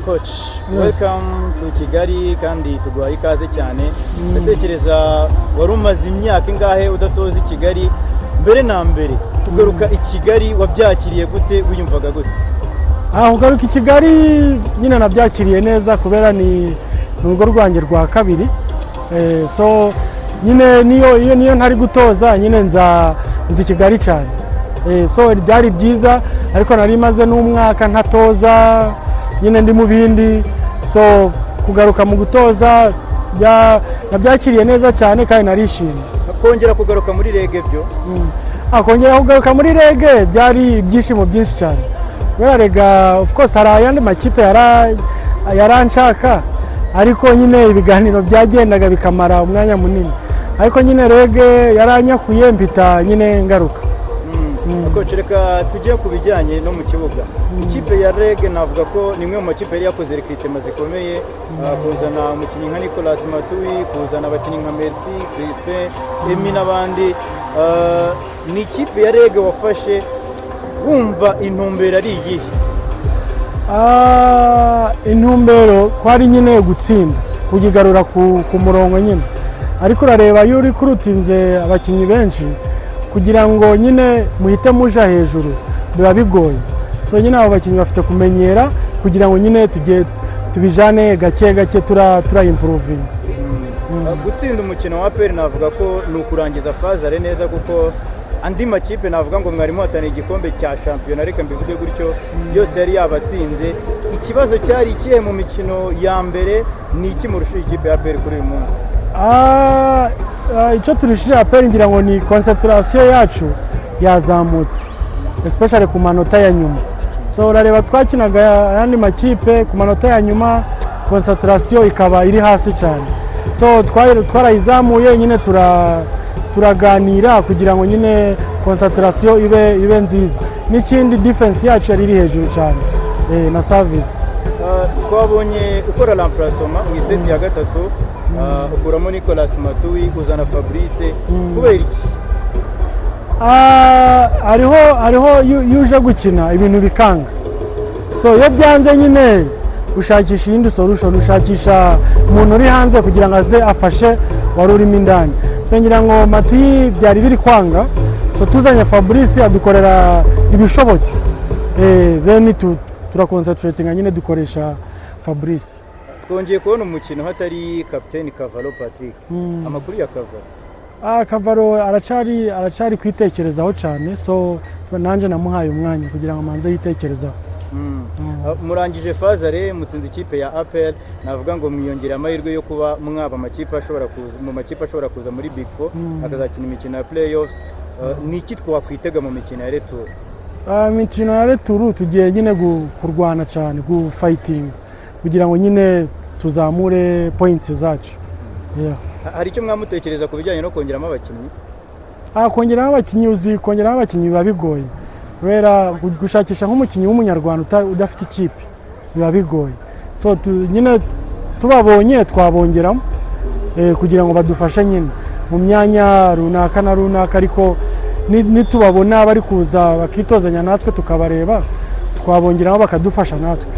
Coach, welcome to Kigali kandi tuguhaye ikaze cyane. Ndatekereza wari umaze imyaka ingahe udatoza i Kigali? Mbere na mbere, kugaruka i Kigali wabyakiriye gute? Wiyumvaga gute? Kugaruka i Kigali nyine nabyakiriye neza kubera ni urugo rwanjye rwa kabiri. So nyine niyo iyo niyo ntari gutoza, nyine nza nzi Kigali cyane. So byari byiza, ariko nari maze n'umwaka ntatoza, nyine ndi mu bindi. So kugaruka mu gutoza nabyakiriye neza cyane kandi narishimye. Kongera kugaruka muri REG byo? Kongera kugaruka muri REG byari ibyishimo byinshi cyane kubera REG, of course, hari ayandi makipe yaranshaka, ariko nyine ibiganiro byagendaga bikamara umwanya munini, ariko nyine REG yaranyakuye, mpita nyine ngaruka. Coach, reka tujye ku bijyanye no mu kibuga. Ikipe ya REG navuga ko ni imwe mu makipe yari yakoze recrutement zikomeye, kuzana umukinnyi nka Nicolas Matui, kuzana abakinnyi nka Merci, Crispin, Emi n'abandi. Ni ikipe ya REG wafashe wumva intumbero ari iyihe? Intumbero ko ari nyine gutsinda, kuyigarura ku murongo nyine, ariko urareba iyo uri kurutinze abakinnyi benshi, kugira ngo nyine muhite muja hejuru biba bigoye. So nyine abo bakinnyi bafite kumenyera kugira ngo nyine tujye tubijane gake gake, tura improvinga. Gutsinda umukino wa APR navuga ko ni ukurangiza phase aller neza, kuko andi makipe navuga ngo mwari muhataniye igikombe cya shampiyona, reka mbivuge gutyo, yose yari yabatsinze. Ikibazo cyari ikihe mu mikino ya mbere? Ni iki murushije ikipe ya APR kuri uyu munsi? Icyo turushije APR ngira ngo ni concentration yacu yazamutse, especially ku manota ya nyuma. So urareba twakinaga ayandi makipe, ku manota ya nyuma concentration ikaba iri hasi cyane. So twarayizamuye nyine, turaganira kugira ngo nyine concentration ibe nziza. N'ikindi, defense yacu yari iri hejuru cyane, na service. Twabonye ukora remplacement mu iseti ya gatatu, ukuramo Nicolas Matui, uzana Fabrice. Kubera iki? Hariho iyo uje gukina ibintu bikanga. So iyo byanze nyine ushakisha iyindi solution, ushakisha umuntu uri hanze kugira ngo aze afashe wari urimo indani. So ngira ngo Matuyi byari biri kwanga, so tuzanye Fabrice adukorera ibishobotse, then turaconcentratinga nyine dukoresha Fabrice. Twongeye kubona umukino hatari kapiteni Kavalo Patrick. Amakuru ya Kavalo? Kavaro aracari kwitekerezaho cyane, so nanjye namuhaye umwanya kugira ngo amanze yitekerezaho. Murangije phase aller mutsinze ikipe ya APR, navuga ngo mwiyongera amahirwe yo kuba mwaba amakipe ashobora kuza mu makipe ashobora kuza muri Big Four, akazakina imikino ya playoffs. Ni iki twakwitega mu mikino ya retour? Imikino ya retour tugiye nyine kurwana cyane, gufightinga kugira ngo nyine tuzamure points zacu. Yeah. Hari icyo mwamutekereza ku bijyanye no kongeramo abakinnyi? Kongeramo abakinnyi, uzi kongeramo abakinnyi biba bigoye kubera gushakisha nk'umukinnyi w'umunyarwanda udafite ikipe biba bigoye. So nyine tubabonye twabongeramo, kugira ngo badufashe nyine mu myanya runaka na runaka, ariko nitubabona bari kuza bakitozanya natwe tukabareba, twabongeramo bakadufasha natwe.